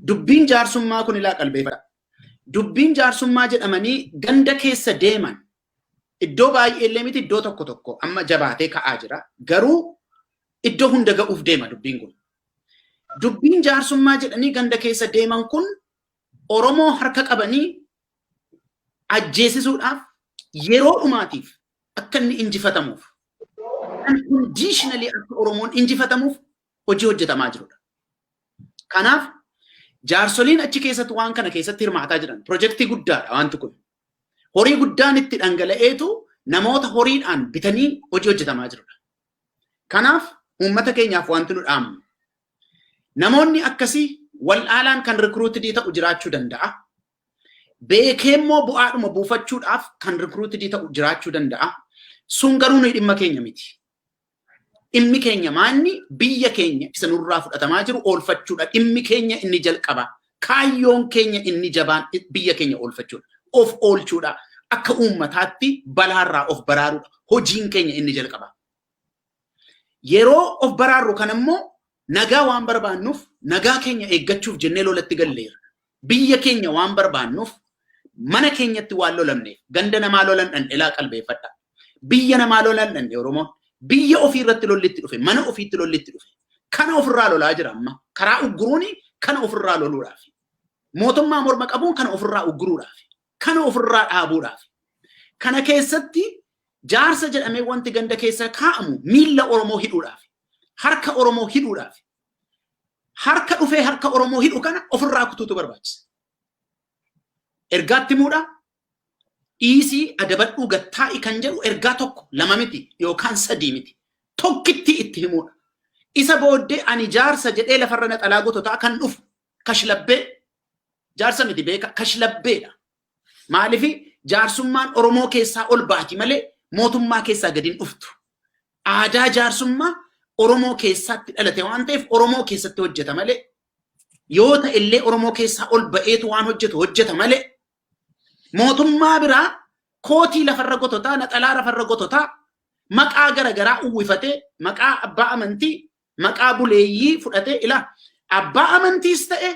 Dubbiin jaarsummaa kun ilaa qalbeeffadha. Dubbiin jaarsummaa jedhamanii ganda keessa deeman iddoo baay'eellee miti, iddoo tokko tokko amma jabaatee ka'aa jira. Garuu iddoo hunda ga'uuf deema dubbiin kun. Dubbiin jaarsummaa jedhanii ganda keessa deeman kun Oromoo harka qabanii ajjeesisuudhaaf, yeroo dhumaatiif akka inni injifatamuuf, unconditionally akka Oromoon injifatamuuf hojii hojjetamaa jirudha. Kanaaf jaarsoliin achi keessatti waan kana keessatti hirmaataa jiran, pirojektii guddaadha wanti kun. Horii guddaan itti dhangala'eetu namoota horiidhaan bitanii hojii hojjetamaa jirudha. Kanaaf uummata keenyaaf wanti nu dhaamnu, namoonni akkasii wal'aalaan kan recruited ta'u jiraachuu danda'a. Beekee immoo bu'aadhuma buufachuudhaaf kan recruited ta'u jiraachuu danda'a. Sun garuu nuyi dhimma keenya miti. Dhimmi keenya maanni? Biyya keenya isa nurraa fudhatamaa jiru oolfachuudha. Dhimmi keenya inni jalqaba. Kaayyoon keenya inni jabaan biyya keenya oolfachuudha. Of oolchuudha. Akka uummataatti balaarraa of baraaruudha. Hojiin keenya inni jalqaba. Yeroo of baraarru kan immoo nagaa waan barbaannuuf, nagaa keenya eeggachuuf jennee lolatti galleera. Biyya keenya waan barbaannuuf, mana keenyatti waan lolamneef, ganda namaa lolan dhandhelaa qalbeeffadha. Biyya namaa lolan dhandhe Oromoon. Biyya ofii irratti lolli itti dhufe, mana ofiitti lolli itti dhufe. Kana ofirraa lolaa jira amma. Karaa ugguruuni kana ofirraa loluudhaaf. Mootummaa morma qabuun kana ofirraa ugguruudhaaf. Kana ofirraa dhaabuudhaaf. Kana keessatti jaarsa jedhamee wanti ganda keessa kaa'amu miilla Oromoo hidhuudhaaf. Harka Oromoo hidhuudhaaf. Harka dhufee harka Oromoo hidhu kana ofirraa kutuutu barbaachisa. Ergaatti himuudha. Dhiisii, adabadhuu, gattaa'i kan jedhu ergaa tokko lama miti yookaan sadii miti. Tokkitti itti himuudha. Isa booddee ani jaarsa jedhee lafarra naxalaa gototaa kan dhufu kashlabbee jaarsa miti, beeka, kashlabbeedha. Maaliif? Jaarsummaan Oromoo keessaa ol baati malee mootummaa keessaa gadi hin dhuftu. Aadaa jaarsummaa Oromoo keessatti dhalate waan ta'eef Oromoo keessatti hojjeta malee, yoo ta'e illee Oromoo keessaa ol ba'eetu waan hojjetu hojjeta malee, mootummaa biraa kootii lafarra gototaa, naxalaa lafarra gototaa, maqaa garagaraa uwwifatee, maqaa abbaa amantii, maqaa buleeyyii fudhatee, ilaa, abbaa amantiis ta'e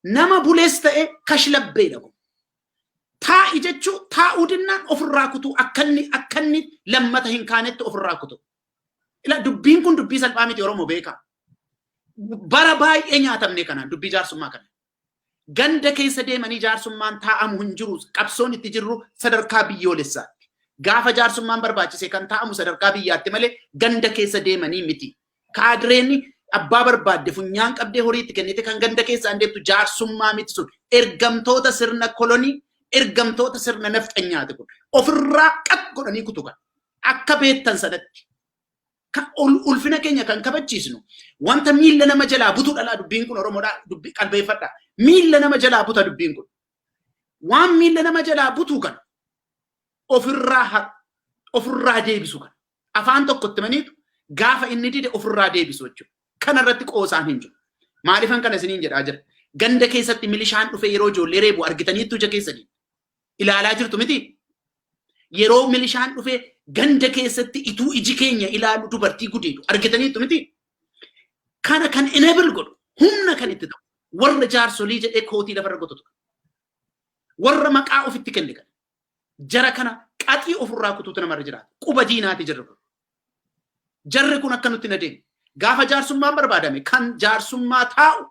nama bulees ta'e kashlabbeedha kun. Taa'i jechuu, taa'uu dinnaan ofirraa kutuu, akka inni lammata hin kaanetti ofirraa kutu. Ilaa, dubbiin kun dubbii salphaa miti, Oromoo beekaa. Bara baay'ee nyaatamne kanaan, dubbii jaarsummaa kana. Ganda keessa deemanii jaarsummaan taa'amu hin jiru. Qabsoon itti jirru sadarkaa biyyoolessaatti. Gaafa jaarsummaan barbaachise kan taa'amu sadarkaa biyyaatti malee ganda keessa deemanii miti. Kaadireen abbaa barbaadde funyaan qabdee horii itti kennite kan ganda keessaan deemtu jaarsummaa miti sun. Ergamtoota sirna kolonii, ergamtoota sirna nafxanyaati kun. Ofirraa qaq godhanii kutu kan. Akka beektan sanatti. Kan ulfina keenya kan kabachiisnu wanta miilla nama jalaa butu dhalaa dubbiin kun, Oromoodhaa, dubbii qalbeeffadha. Miilla nama jalaa buta dubbiin kun. Waan miilla nama jalaa butu kan ofirraa ofirraa deebisu kan. Afaan tokkotti maniitu gaafa inni dide ofirraa deebisu jechuudha. Kana irratti qoosaan hin jiru. Maaliifan kana isiniin jedhaa jira? Ganda keessatti milishaan dhufe yeroo ijoollee reebu argitaniittu, ija keessanii. Ilaalaa jirtu miti? Yeroo milishaan dhufe ganda keessatti ituu iji keenya ilaalu dubartii gudeedu argitaniittu miti? Kana kan enable godhu, humna kan itti ta'u, warra jaarsolii jedhee kootii lafarra gototu. Warra maqaa ofitti kenne kana. Jara kana qaxii ofirraa kutuutu namarra jiraata. Quba diinaati jirri kun. Jarri kun akka nutti hin adeemne. Gaafa jaarsummaan barbaadame kan jaarsummaa taa'u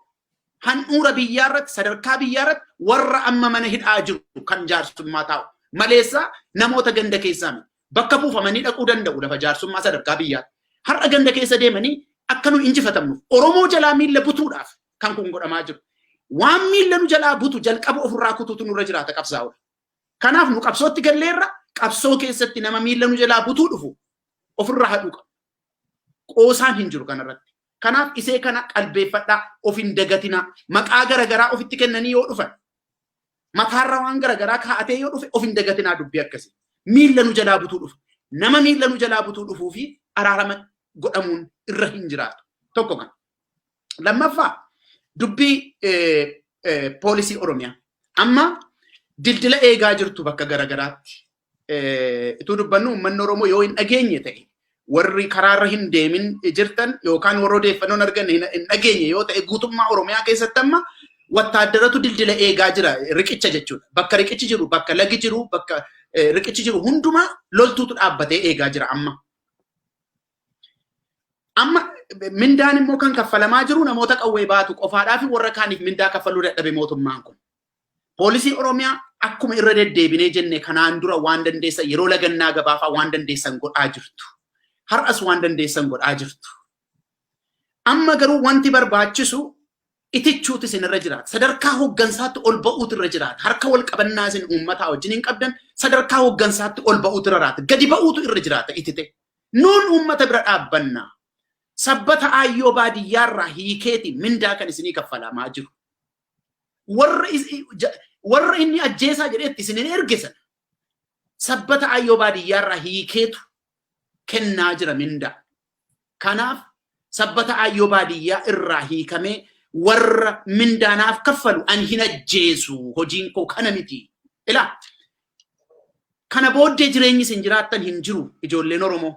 handhuura biyyaa irratti, sadarkaa biyyaa irratti, warra amma mana hidhaa jiru kan jaarsummaa taa'u. Maleessa namoota ganda keessaa miti. Bakka buufamanii dhaquu danda'u lafa jaarsummaa sadarkaa biyyaatti. Har'a ganda keessa deemanii akka nu injifatamnuuf, Oromoo jalaa miilla butuudhaaf kan kun godhamaa jiru. Waan miilla nu jalaa butu jalqaba ofirraa kutuutu nurra jiraata qabsaa'udha. Kanaaf nu qabsootti galleerra, qabsoo keessatti nama miilla nu jalaa butuu dhufu ofirraa hadhuu qaba. Qoosaan hin jiru kanarratti. Kanaaf isee kana qalbeeffadhaa, of hin dagatinaa. Maqaa garagaraa ofitti kennanii yoo dhufan, mataarra waan garagaraa kaa'atee yoo dhufe, of hin dagatinaa dubbii akkasii. Miilla nu jalaa butuu dhufa. Nama miilla nu jalaa butuu dhufuu fi araarama godhamuun irra hin jiraatu. Tokko kana. Lammaffaa, dubbii poolisii Oromiyaa. Amma dildila eegaa jirtu bakka garagaraatti. Ituu dubbannu uummanni Oromoo yoo hin dhageenye ta'e, warri karaarra hin deemin jirtan yookaan warra odeeffannoon arganne hin dhageenye yoo ta'e, guutummaa Oromiyaa keessatti amma Wattaaddaratu dildila eegaa jira riqicha jechuudha. Bakka riqichi jiru, bakka lagi jiru, bakka riqichi jiru hundumaa loltuutu dhaabbatee eegaa jira amma. Amma mindaan immoo kan kaffalamaa jiru namoota qawwee baatu qofaadhaa fi warra kaaniif mindaa kaffaluu dadhabe mootummaan kun. Poolisii Oromiyaa akkuma irra deddeebinee jenne kanaan dura waan dandeessan yeroo lagannaa gabaafaa waan dandeessan godhaa jirtu. Har'as waan dandeessan godhaa jirtu. Amma garuu wanti barbaachisu itichuutu isin irra jiraata. Sadarkaa hooggansaatti ol ba'uutu irra jiraata. Harka wal qabannaa isin uummataa wajjin hin qabdan sadarkaa hooggansaatti ol ba'uutu irra jiraata. Gadi ba'uutu irra jiraata itite. Nuun uummata bira dhaabbanna. Sabbata aayyoo baadiyyaarraa hiikeeti mindaa kan isinii kaffalamaa jiru. Warra inni ajjeesaa jedheetti isin hin erge sana. Sabbata aayyoo baadiyyaarraa hiikeetu kennaa jira mindaa. Kanaaf sabbata aayyoo baadiyyaa irraa hiikamee warra mindaanaaf kaffalu ani hin ajjeesu, hojiin koo kana miti. Ilaa, kana booddee jireenyi isin jiraattan hin jiru ijoolleen Oromoo.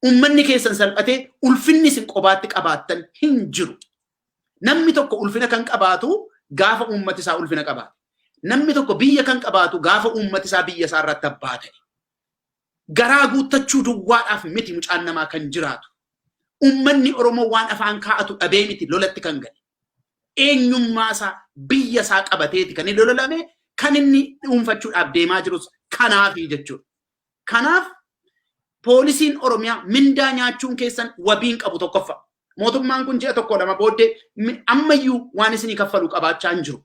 Uummanni keessan salphatee ulfinni isin qobaatti qabaattan hin jiru. Namni tokko ulfina kan qabaatu gaafa uummati isaa ulfina qabaate. Namni tokko biyya kan qabaatu gaafa uummati isaa biyya isaa irratti abbaa ta'e. Garaa guuttachuu duwwaadhaaf miti mucaan namaa kan jiraatu. Uummanni Oromoo waan afaan kaa'atu dhabee miti lolatti kan gale. Eenyummaa isaa biyya isaa qabateeti kan inni lolame, kan inni dhuunfachuudhaaf deemaa jirus kanaafi jechuudha. Kanaaf poolisiin Oromiyaa mindaa nyaachuun keessan wabiin qabu tokkoffaa. Mootummaan kun ji'a tokko lama booddee ammayyuu waan isinii kaffalu qabaachaa hin jiru.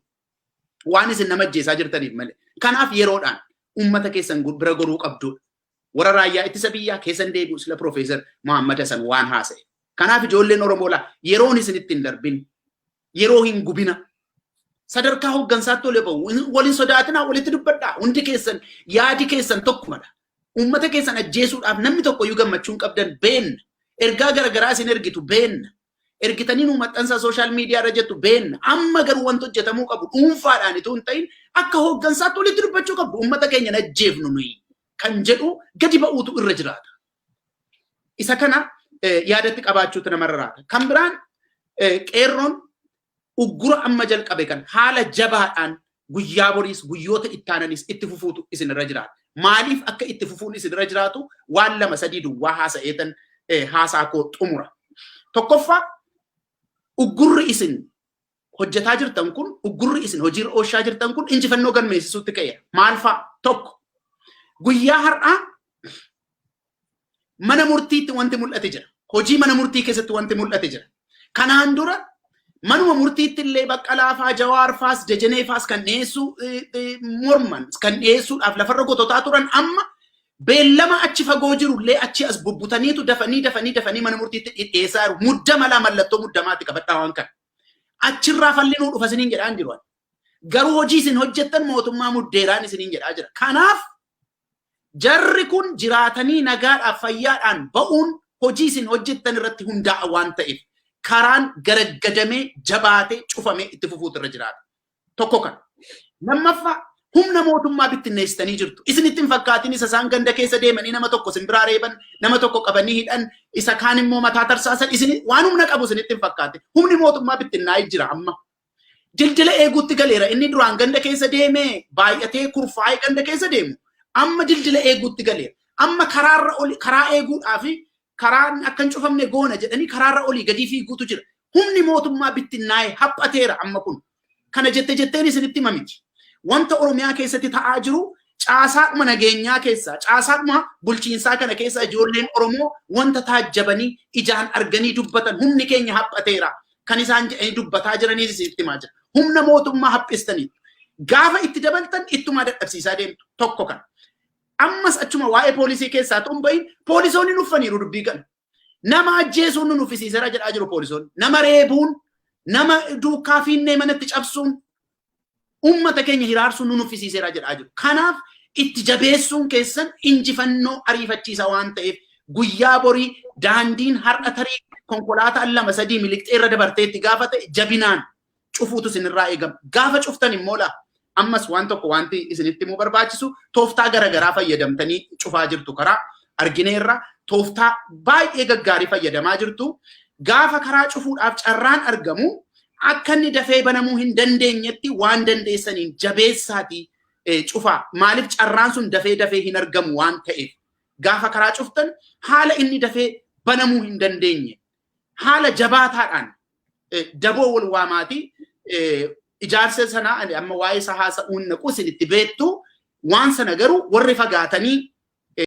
Waan isin nama ajjeesaa jirtaniif malee. Kanaaf yeroodhaan uummata keessan bira goruu qabdudha. Warra raayyaa ittisa biyyaa keessan deebi'u sila Piroofeesar Muhammad Hassan waan haasa'e. Kanaaf ijoolleen Oromoo laa yeroon isinitti hin darbin, yeroo hin gubina. Sadarkaa hooggansaatti ol ba'u. Waliin sodaatinaa, walitti dubbadhaa. Hundi keessan yaadi keessan tokkumadha. Uummata keessan ajjeesuudhaaf namni tokkoyyuu gammachuu hin qabdan beenna. Ergaa garaagaraa isin ergitu beenna. Ergitanii nuu maxxansaa social media irra jettu beenna. Amma garuu wanti hojjetamuu qabu dhuunfaadhaan itoo hin ta'in akka hooggansaatti walitti dubbachuu qabdu. Uummata keenya hin ajjeefnu nuyi kan jedhu gadi ba'uutu irra jiraata. Isa kana yaadatti qabaachuutu namarra raata. Kan biraan qeerroon uggura amma jalqabe kan haala jabaadhaan guyyaa boriis guyyoota ittaananis itti fufuutu isin irra jiraata. Maaliif akka itti fufuun isin irra jiraatu waan lama sadii duwwaa haasa'eetan haasaa koo xumura. Tokkoffaa, uggurri isin hojjetaa jirtan kun, uggurri isin hojiirra oolchaa jirtan kun injifannoo galmeessisuutti ka'eera. Maal fa'a? Tokko, guyyaa har'aa mana murtiitti wanti mul'ate jira. Hojii mana murtii keessatti wanti mul'ate jira. Kanaan dura manuma murtiitti illee Baqqalaa faa, Jawaar faas, Dajanee faas kan dhiyeessuu morman, kan dhiyeessuudhaaf lafarra gototaa turan, amma beellama achi fagoo jiru illee achi as bubbutaniitu dafanii dafanii dafanii mana murtiitti dhiyeessaa jiru. Muddama laa mallattoo muddamaatti qabadhaa waan kana. Achirraa falli nuu dhufa isiniin jedhaa hin jiru. Garuu hojii isin hojjettan mootummaa muddeeraan isiniin jedhaa jira. Kanaaf jarri kun jiraatanii nagaadhaaf fayyaadhaan ba'uun hojii isin hojjettan irratti hundaa'a waan ta'eef karaan garaggadamee jabaatee cufamee itti fufuutu irra jiraata. Tokko kana. Lammaffaa, humna mootummaa bittinneessitanii jirtu. Isinitti hin fakkaatin isa isaan ganda keessa deemanii nama tokko simbiraa reeban, nama tokko qabanii hidhan, isa kaan immoo mataa tarsaasan, isin waan humna qabu isinitti hin fakkaatin. Humni mootummaa bittinnaa'ee jira amma. Dildila eeguutti galeera. Inni duraan ganda keessa deemee baay'atee kurfaa'ee ganda keessa deemu amma dildila eeguutti galeera. Amma karaarra oli karaa eeguudhaa fi karaan akka hin cufamne goona jedhanii karaarra olii gadii fiiguutu jira. Humni mootummaa bittinnaa'ee haphateera amma kun. Kana jette jetteen isinitti hima miti. Wanta Oromiyaa keessatti ta'aa jiru caasaadhuma nageenyaa keessaa, caasaadhuma bulchiinsaa kana keessa ijoolleen Oromoo wanta taajjabanii ijaan arganii dubbatan, humni keenya haphateera kan isaan jedhanii dubbataa jiraniis isinitti himaa jira. Humna mootummaa haphistanii gaafa itti dabaltan ittumaa dadhabsiisaa deemtu, tokko kana. Ammas achuma waa'ee poolisii keessaa ta'uun bahin, poolisoonni nuffaniiru dubbii kana. Nama ajjeesuun nu nuffisiiseera jedhaa jiru poolisoonni. Nama reebuun, nama duukaa fiinnee manatti cabsuun, uummata keenya hiraarsuun nu nuffisiiseera jedhaa jiru. Kanaaf itti jabeessuun keessan injifannoo ariifachiisa waan ta'eef guyyaa borii daandiin har'a tarii konkolaataan lama sadii miliqxee irra dabarteetti gaafa ta'e jabinaan cufuutu isinirraa eegama. Gaafa cuftan immoo laa ammas waan tokko wanti isinitti himuu barbaachisu, tooftaa garaagaraa fayyadamtanii cufaa jirtu, karaa argineerra, tooftaa baay'ee gaggaarii fayyadamaa jirtu. Gaafa karaa cufuudhaaf carraan argamu Akka inni dafee banamuu hin dandeenyetti waan dandeessaniin jabeessaatii cufaa. Maaliif? Carraan sun dafee dafee hin argamu waan ta'eef. Gaafa karaa cuftan haala inni dafee banamuu hin dandeenye. Haala jabaataadhaan daboo wal waamaatii ijaarsa sanaa amma waa'ee isaa haasa'uun naqu, isin itti beektu waan sana. Garuu warri fagaatanii